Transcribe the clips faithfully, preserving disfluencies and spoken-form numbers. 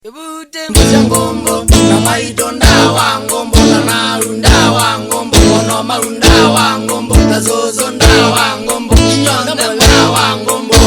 Ĩvute mbũsya ngombo, na maitũ ndawa ngombo, na nau ndawa ngombo, ono mau ndawa ngombo, na sũsũ ndawa ngombo, inyonthe ndawa ngombo.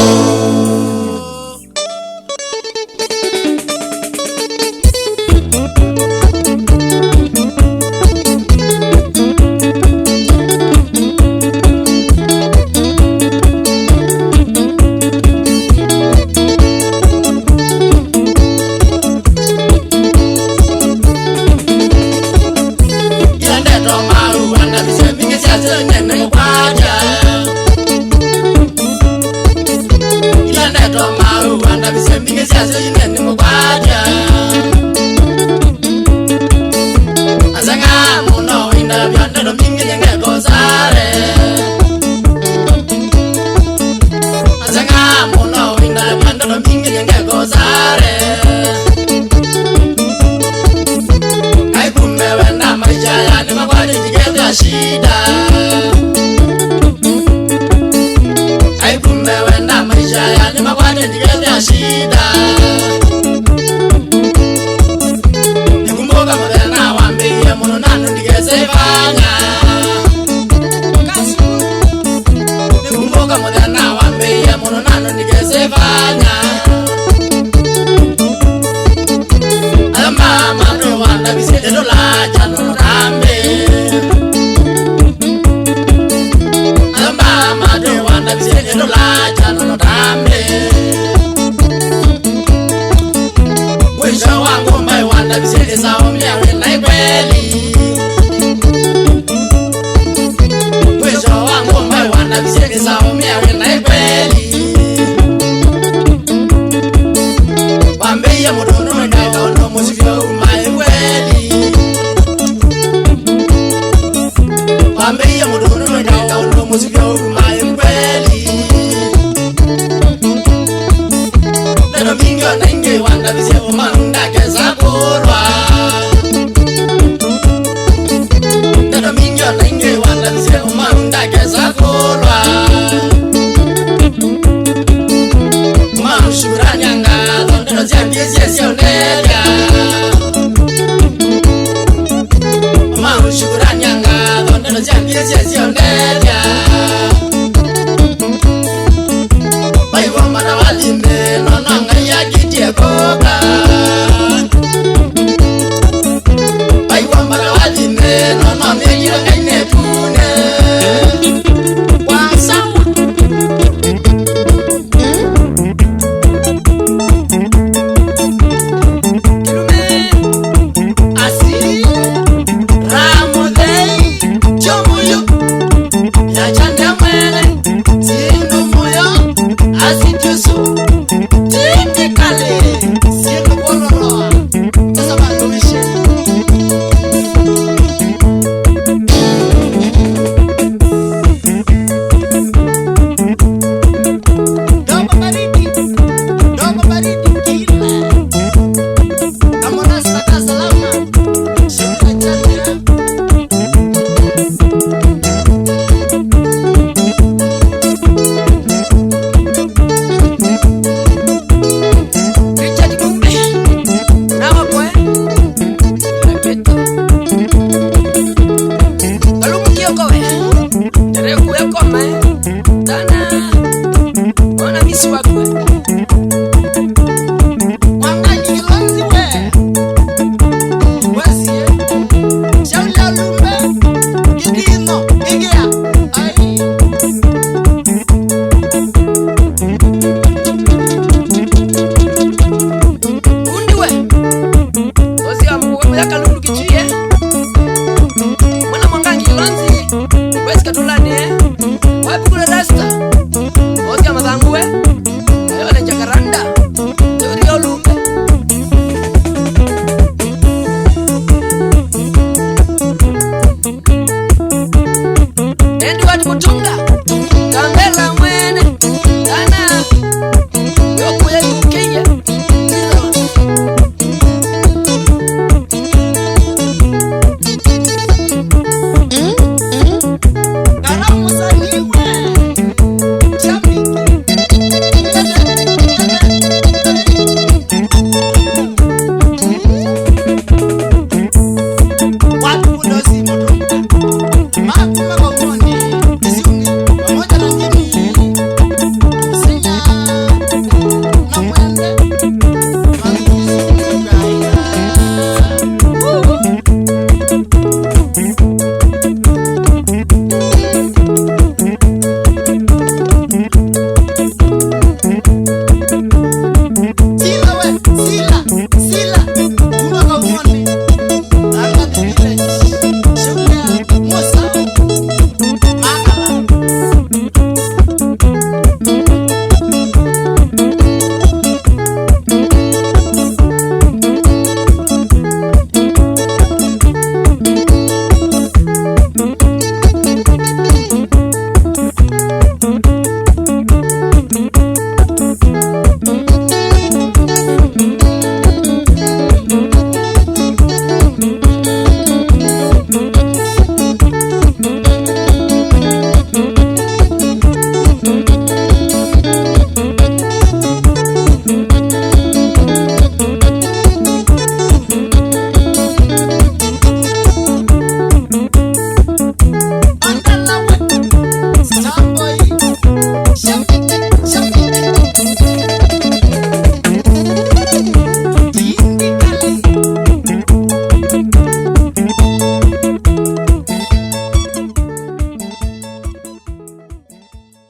Ila ndeto mau, andavisye mbingĩ sya syo nyene mũkwatya. Ila ndeto mau, andavisye mbingĩ sya syo nyene mũkwatya. Aseng'a mũno indavya ndeto mbingĩ nyengekosale. Aseng'a mũno indavya ndeto mbingĩ nyengekosale. Aikumbe wenda maisha yani makwati ndikethwa shida. Aikumbe wenda maisha yani makwati ndikethwa shida. Nikumbuka mũthenya wambĩie mũno nanu ndikese ĩvanya. Nikumbuka mũthenya wambĩie mũno nanu ndikese ĩvanya. Aya mama twe wandavisye ĩtũla kyano mũtambi. Aya mama twe wandavisye ĩtũla kyano mũtambi. Mwisho wa ngomba wandavisye ĩsaomia wĩna kweli. Mwisho wa ngomba wandavisye ĩsaomia wĩna kweli. Wambĩie mũndũ ũnũmwe ndeka ũndũ mũsivyo umae kweli. Wambĩie mũndũ ũnũmwe ndeka ũndũ mũsivyo umae kweli. Ndeto mbingĩ ona ingĩ wandavisye ũmanu ndakesa kũlwa. Ndeto mbingĩ ona ingĩ wandavisye ũmanu ndakesa kũlwa. Ũmanu shukurani ngatho ndeto sya mbingĩ sya syaonethya. Ũmanu shukurani ngatho ndeto sya mbingĩ sya syaonethya. Vaivomba na wathime, nono Ngai akitie kũka.